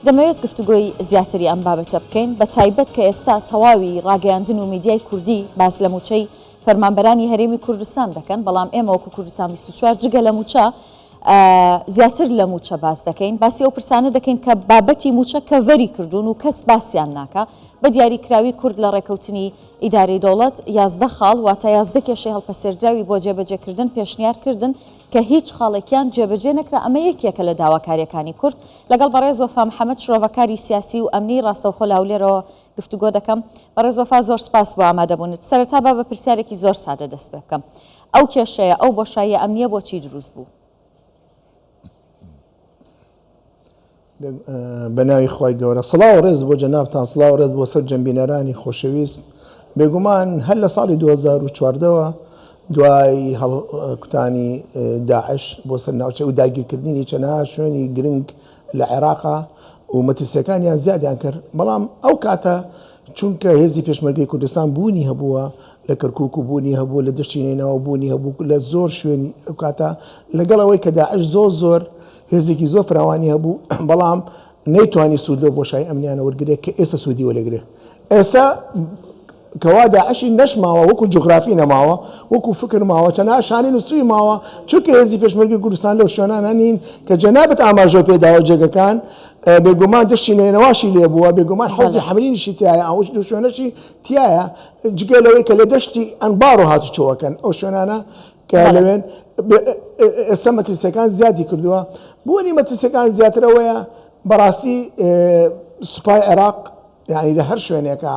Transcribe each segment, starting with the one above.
دەمەوێت گفتوگۆی زیاتری ئەم بابەتە بکەین، بە تایبەت کە ئێستا تەواوی ڕاگەیاندن و میدیای کوردی باس لە مووچەی فەرمانبەرانی هەرێمی کوردستان دەکەن، بەڵام ئێمە وەکو کوردستان 24 جگە لە مووچە زیاتر لە مووچە باس دەکەین، باسی ئەو پرسانە دەکەین کە بابەتی مووچە کەڤەری کردوون و کەس باسیان ناکا. بە دیاریکراوی کورد لە ڕێکەوتنی ئیدارەی دەوڵەت 11 خاڵ واتە 11 کێشەی هەڵپەسێردراوی بۆ جێبەجێکردن پێشنیار کردن کە هیچ خاڵێکیان جێبەجێ نەکرا، ئەمە یەکێکە لە داواکارییەکانی کورد. لەگەڵ بەڕێز وەفا محەمەد شرۆڤەکاری سیاسی و ئەمنی ڕاستەوخۆ لە هەولێرەوە گفتوگۆ دەکەم. بەڕێز وەفا زۆر سپاس بۆ ئامادەبوونت. سەرەتا با بە پرسیارێکی زۆر سادە دەست پێ بکەم. ئەو کێشەیە، ئەو بۆشاییە ئەمنییە بۆچی دروست بوو؟ بە ناوی خوای گەورە سڵاو و ڕێز بۆ جەنابتان سڵاو و ڕێز بۆ سەرجەم بینەرانی خۆشەویست بێگومان هەر لە ساڵی 2014ەوە دوای هەڵکوتانی داعش بۆ سەر ناوچە و داگیرکردنی چەنەها شوێنی گرنگ لە عێراقا و مەترسیەکانیان زیادیان کرد بەڵام ئەو کاتە چونکە هێزی پێشمەرگەی کوردستان بوونی هەبووە لە کەرکک و بوونی هەبوو لە دەشتی نەینەوا بوونی هەبوو لە زۆر شوێنی ئەو کاتە لەگەڵ ئەوەی کە داعش زۆر زۆر هێزێکی زۆر فراوانی هەبوو بەڵام نەیتوانی سوود لەو بۆشایی ئەمنیانە وەرگرێت کە ئێستا سوودی وەلێگرێ ئێستا کەوا داعشی نەشماوە وەکو جوگرافی نەماوە وەکو فکر ماوە چەنها شانی نووسوی ماوە چونکە هێزی پێشمەرگی کوردستان لەو شوێنانە نین کە جەنابت ئاماژە پێداوە جێگەکان بێگومان دەشتی نەینەواشی لێبووە بێگومان حەوزی حەمرینیشی تایە ئەوش دوو شوێنەشی تایە جگە لەوەی کە لە دەشتی ئەنبار و هاتوچۆەکەن ئەو شوێنانە کە لەوێن ئێستا مەترسیەکان زیادی کردووە بوونی مەترسیەکان زیاترەوەیە بەڕاستی سوپای عێراق یعنی لە هەر شوێنێکە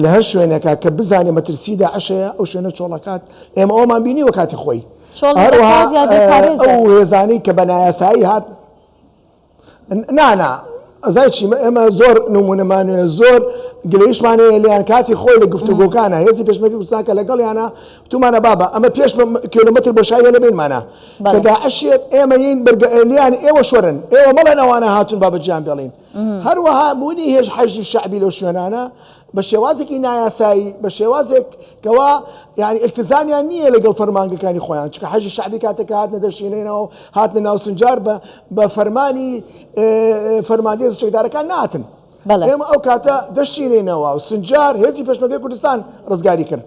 لە هەر شوێنێکە کە بزانێ مەترسی داعشەیە ئەو شوێنە چۆڵەکات ئێمە ئەومان بینیوە کاتی خۆی هەروەها ئەو هێزانەی کە بە نایاسایی هات نا نا ئەزای چی ئێمە زۆر نمونەمان هەیە زۆر گلەیشمان هەیە لێیان کاتی خۆی لە گفتوگۆکانە هێزی پێشمەرگەی کوردستان کە لەگەڵیانە وتومانە بابە ئەمە پێش کیلۆمەتر بۆشاییە لە بینمانە کە داعشێت ئێمە یین بەرگە لیان ئێوە شۆرن ئێوە مەڵێن ئەوانە هاتون با بەجیان بێڵین هەروەها بوونی هێژ حەشدی شەعبی لەو شوێنانە بە شێوازێکی نایاسایی بە شێوازێک کەوا یعنی التزامیان نییە لەگەڵ فەرمانگەکانی خۆیان چکە حەشدی شەعبی کاتێک کە هاتنە دەشینەوە هاتنە ناو سنجار بە بە فەرمانی فەرماندەی هێزە چەکدارەکان ناتن ئێمە ئەو کاتە دەشینەوە و سنجار هێزی پێشمەرگەی کوردستان ڕزگاری کرد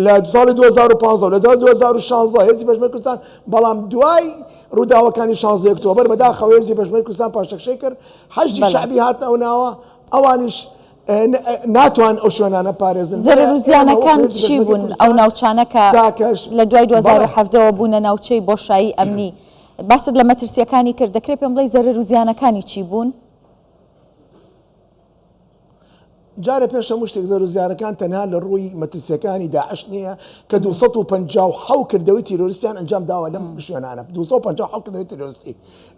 لە ساڵی 2015 لە دوای 2016 هێزی پێشمەرگەی کوردستان بەڵام دوای ڕووداوەکانی 16 ئۆکتۆبەر بەداخەوە هێزی پێشمەرگەی کوردستان پاشەکشەی کرد حەشدی شەعبی هاتنە ئەو ناوە ئەوانیش ناتوان ئەو شوێنانە پارێزن. زەرەر و زیانەکان چی بوون ئەو ناوچانە کە لە دوای 2017 ەوە بوونە ناوچەی بۆشایی ئەمنی؟ باست لە مەترسییەکانی کرد، دەکرێت پێم بڵێی زەرەر و زیانەکانی چی بوون؟ جارێ پێش هەموو شتێک زەرەر و زیانەکان تەنها لە ڕووی مەترسییەکانی داعش نییە کە 257 کردەوەی تیرۆریستیان ئەنجام داوە لەم شوێنانە 257 کردەوەی تیرۆریستی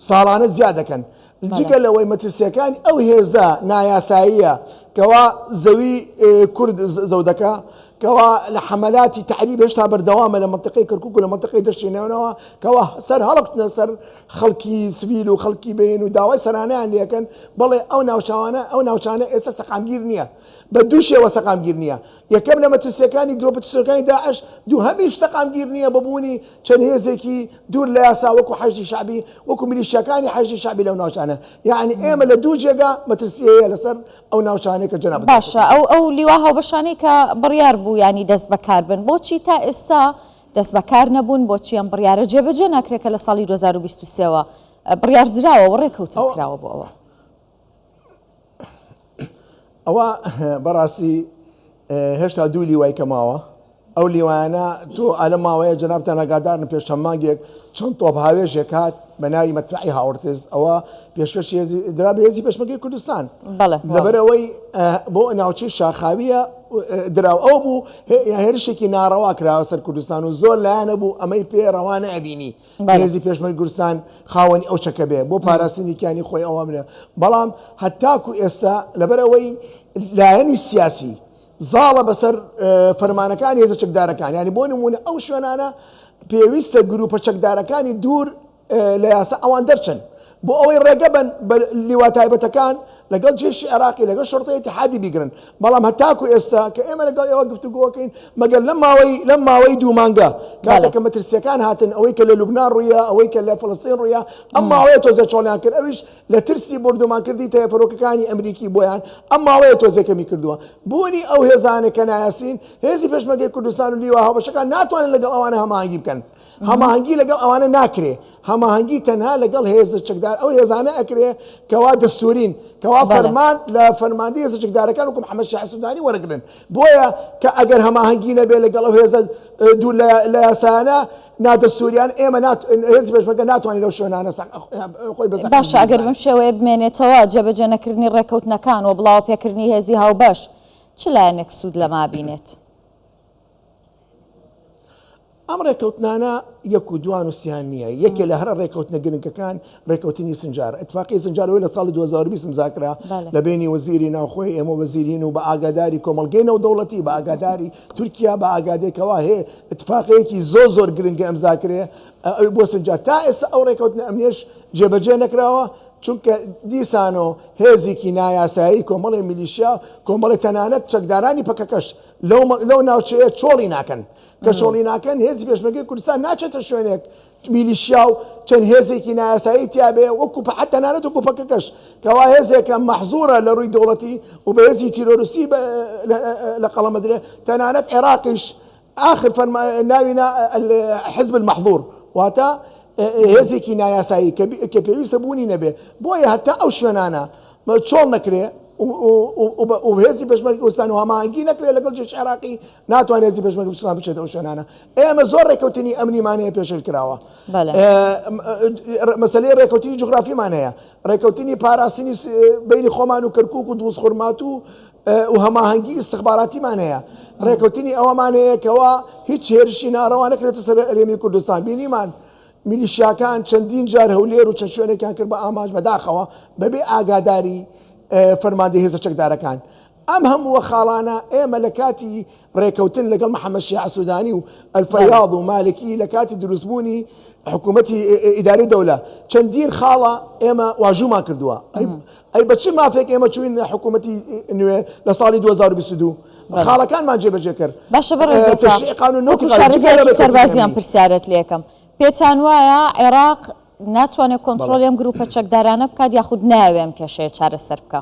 ساڵانە زیاد دەکەن جگە لەوەی مەترسیەکانی ئەو هێزە نایاساییە کەوا زەوی کورد زەودەکە کەوا لە حەمەلاتی تەعریب هێشتا بەردەوامە لە مەنتیقەی کەرکوک و لە مەنتیقەی دەشتی نەینەوا کەوا سەر هەڵکوتنە سەر خەڵکی سڤیل و خەڵکی بین و داوای سەرانەیان لێکەن بەڵێ ئەو ناوچوانە ئەو ناوچانە ئێستا سەقامگیر نییە بە دوو شێوە سەقامگیر نییە یەکەم لە مەترسیەکانی گرۆپە تیرۆرستەکانی داعش، دووهەمیش سەقامگیر نییە بە بوونی چەند هێزێکی دوور لە یاسا وەکو حەشدی شەعبی وەکو میلیشیاکانی حەشدی شەعبی لەو ناوچانە یەعنی ئێمە لە دوو جێگا مەترسی هەیە لەسەر ئەو ناوچانەی کە جەنابت باست باشە کرد. ئەو ئەو لیوا هاوبەشانەی کە بڕیار بوو یانی دەست بەکار بن بۆچی تا ئێستا دەست بەکار نەبوون بۆچی ئەم بڕیارە جێبەجێ ناکرێت کە لە ساڵی 2023 وە بڕیار دراوە و ڕێکەوتن ئەوە کراوە بۆ ئەوە؟ ئەوە بەڕاستی هێشتا دوو لیوای کە ماوە ئەو لیوایانە تۆ ئالە ماوەیە جەنابتان ئاگادارن پێش چەند مانگێک چەند تۆپ هاوێژێک هات بە ناوی مەدفەعی هاوڕتز ئەوە پێشکەش هێزی درا بە هێزی پێشمەرگەی کوردستان لەبەرئەوەی بۆ ناوچەی شاخاویە دراو ئەو بوو هێرشێکی ناڕەوا کراوە سەر کوردستان و زۆر لایەنە بوو ئەمەی پێ ڕەوا نەبینی هێزی پێشمەرگەی کوردستان خاوەنی ئەو چەکە بێ بۆ پاراستنی کیانی خۆی ئەوە منە بەڵام هەتاکو ئێستا لەبەرئەوەی لایەنی سیاسی زاڵە بەسەر فەرمانەکانی هێزە چەکدارەکان یانی بۆ نمونە ئەو شوێنانە پێویستە گروپە چەکدارەکانی دوور لە یاسا ئەوان دەرچن بۆ ئەوەی ڕێگە بن بە لیوا تایبەتەکان لەگەڵ جێشی عێراقی لەگەڵ شوڕتەی ئیتیحادی بیگرن بەڵام هەتاکو ئێستا کە ئێمە لەگەڵ ئێوە گفتوگۆکەین مەگەر لەم ماوەی لەم ماوەی دوو مانگە کاتێک کە مەترسیەکان هاتن ئەوەی کە لە لوبنان ڕوویە ئەوەی کە لە فلستین ڕوویە ئەم ماوەیە تۆزێ چۆڵیان کرد ئەویش لە ترسی بۆردومانکردنی تەیەفرۆکەکانی ئەمریکی بۆیان ئەم ماوەیە تۆزێ کەمی کردووە بوونی ئەو هێزانە کە نایاسین هێزی پێشمەرگەی کوردستان و لیوا هاوبەشەکان ناتوانن لەگەڵ ئەوانە هەماهەنگی بکەن هەماهەنگی لەگەڵ ئەوانە ناکرێ هەماهەنگی تەنها لەگەڵ هێزە چەکدار ئەو هێزانە ئەکرێ کەوا دەستورین کەوا فەرمان لە فەرماندەی هێزە چەکدارەکان وەکو محەممەد شیاع سودانی وەرەگرن بۆیە کە ئەگەر هەماهەنگی نەبێ لەگەڵ ئەو هێزە دوور لە یاسایانە نادەستوریان ئێمە هێزی پێشمەرگە ناتوانێت لەو شوێنانە خۆی بە باشە ئەگەر بەم شێوەیە بمێنێتەوە جێبەجێ نەکردنی ڕێکەوتنەکان و بڵاوە پێکردنی هێزی هاوبەش چ لایەنێک سوود لەمە بینێت؟ ئەم ڕێکەوتنانە یەک و دوان و سیان نییە، یەکێ لە هەرە ڕێکەوتنە گرنگەکان ڕێکەوتنی سنجارە، ئیتفاقی سنجار ئەوەی لە ساڵی 2020 ئیمزا کرا لە بەینی وەزیری ناوخۆی ئێمە و وەزیرین و بە ئاگاداری کۆمەڵگەی نێودەوڵەتی بە ئاگاداری تورکیا بە ئاگاداری کەوا هەیە ئیتفاقەیەکی زۆر زۆر گرنگە ئیمزا کرێ ئەوی بۆ سنجار تا ئێستا ئەو ڕێکەوتنە ئەمنیەش جێبەجێ نەکراوە چونکە دیسانۆ هێزێکی نایاسایی کۆمەڵی میلیشیا کۆمەڵی تەنانەت چەکدارانی پەکەکەش لەو ناوچەیە چۆڵی ناکەن کە چۆڵی ناکەن هێزی پێشمەرگەی کوردستان ناچێتە شوێنێک میلیشیا و چەند هێزێکی نایاسایی تیابێ وەکو حتا تەنانەت وەکو پەکەکەش کەوا هێزێکە مەحزورە لە ڕووی دەوڵەتی و بە هێزی تیرۆریستی لە قەڵەمەدرێ تەنانەت عێراقیش ئاخر فەرما ناوی نا حزب المحظور واتە هێزێکی نایاسایی کە پێویستە بوونی نەبێ بۆیە هەتا ئەو شوێنانە چۆڵ نەکرێ و هێزی پێشمەرگەی کوردستان و هەماهەنگی نەکرێت لەگەڵ جێش عێراقی ناتوانێت هێزی پێشمەرگەی کوردستان بچێتە ئەو شوێنانە ئێمە زۆر ڕێکەوتنی ئەمنیمان هەیە پێشێل کراوە مەسلەی ڕێکەوتنی جوگرافیمان هەیە ڕێکەوتنی پاراستنی بینی خۆمان و کەرکک و دووزخورماتوو و هەماهەنگی ئیستخباراتیمان هەیە ڕێکەوتنی ئەوەمان هەیە کەوا هیچ هێرشی ناڕەوا نەکرێتە سەر هەرێمی کوردستان بینیمان میلیشیاکان چەندین جار هەولێر و چەند شوێنێکیان کرد بە ئامانج بەداخەوە بەبێ ئاگاداری فەرماندەی هێزە چەکدارەکان. ئەم هەمووە خاڵانە ئێمە لە کاتی ڕێکەوتن لەگەڵ محەمەد شیاع سودانی و ئەلفەیاض و مالکی لە کاتی دروستبوونی حکوومەتی ئیداری دەولە چەندین خاڵە ئێمە واژوومان کردووە. ئەی بە چ مافێک ئێمە چووین حکوومەتی نوێ لە ساڵی 2022 خاڵەکانمان جێبەجێ کرد. باشە بەڕێز وەفا، وەکو شارەزایەکی سەربازی ئەم پرسیارەت لێکەم، پێتان وایە عێراق ناتوانێت کۆنترۆڵی ئەم گرووپە چەکدارانە بکات یاخود نایەوێ ئەم کێشەیە چارەسەر بکا؟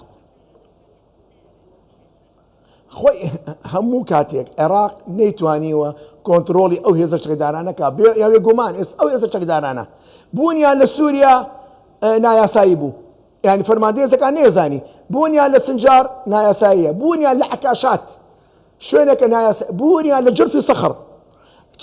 خۆی هەموو کاتێک عێراق نەیتوانیوە کۆنترۆڵی ئەو هێزە چەکدارانە کا بێ یاوێ گومان ئێستا ئەو هێزە چەکدارانە بوونیان لە سووریا نایاسایی بوو یعنی فەرماندەی هێزەکان نەیزانی بوونیان لە سنجار نایاساییە بوونیان لە عکاشات شوێنێکە نایاسا بوونیان لە جرفی سەخر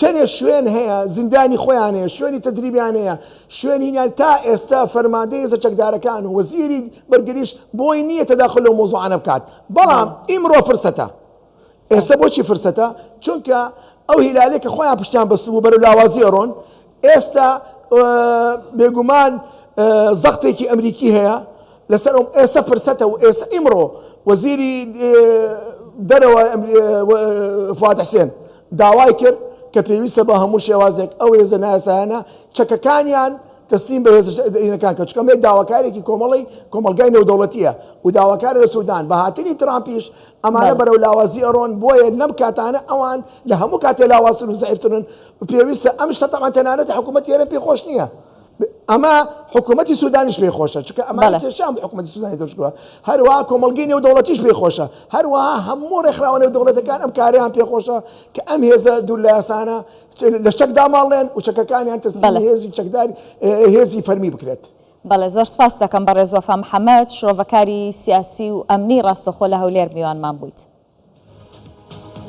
چەنێ شوێن هەیە زیندانی خۆیان هەیە شوێنی تەدریبیان هەیە شوێنی هینیان تا ئێستا فەرماندەی هێزە چەکدارەکان و وەزیری بەرگریش بۆی نییە تەداخل لەو مەوزوعانە بکات بەڵام ئیمڕۆ فرسەتە ئێستا بۆچی فرسەتە چونکە ئەو هیلالەی کە خۆیان پشتیان بەستبوو بەرەو لاوازی ئەڕۆن ئێستا بێگومان زەختێکی ئەمریکی هەیە لەسەر ئەو ئێستا فرسەتە و ئێستا ئیمڕۆ وەزیری دەرەوە فواد حسێن داوای کرد کە پێویستە بە هەموو شێوازێک ئەو هێزە نایاسایانە چەکەکانیان تەسلیم بە هێزە ئینەکان کە چونکە ئەمە داواکارێکی کۆمەڵی کۆمەڵگای نێودەوڵەتیە و داواکارە لە سودان بە هاتنی ترامپیش ئەمانە بەرەو لاوازی ئەڕۆن بۆیە لەم کاتانە ئەوان لە هەموو کاتێ لاوازتر و زەعیفترن پێویستە ئەم شتە تەبعەن تەنانەت حکوومەتی هەرێم پێی خۆش نییە ئەمە حکوومەتی سوودانیش پێی خۆشە چونکە ئەمانە کێشەیان بۆ حکوومەتی سوودانی دروست کردووە هەروەها کۆمەڵگەی نێودەوڵەتیش پێی خۆشە هەروەها هەموو ڕێکخراوە نێودەوڵەتەکان ئەم کارەیان پێ خۆشە کە ئەم هێزە دوور لە یاسانە لە چەک داماڵێن و چەکەکانیان تەسلیمی هێزی چەکدار هێزی فەرمی بکرێت. بەڵێ زۆر سپاست دەکەم بەڕێز وەفا محەمەد شرۆڤەکاری سیاسی و ئەمنی ڕاستەوخۆ لە هەولێر میوانمان بوویت.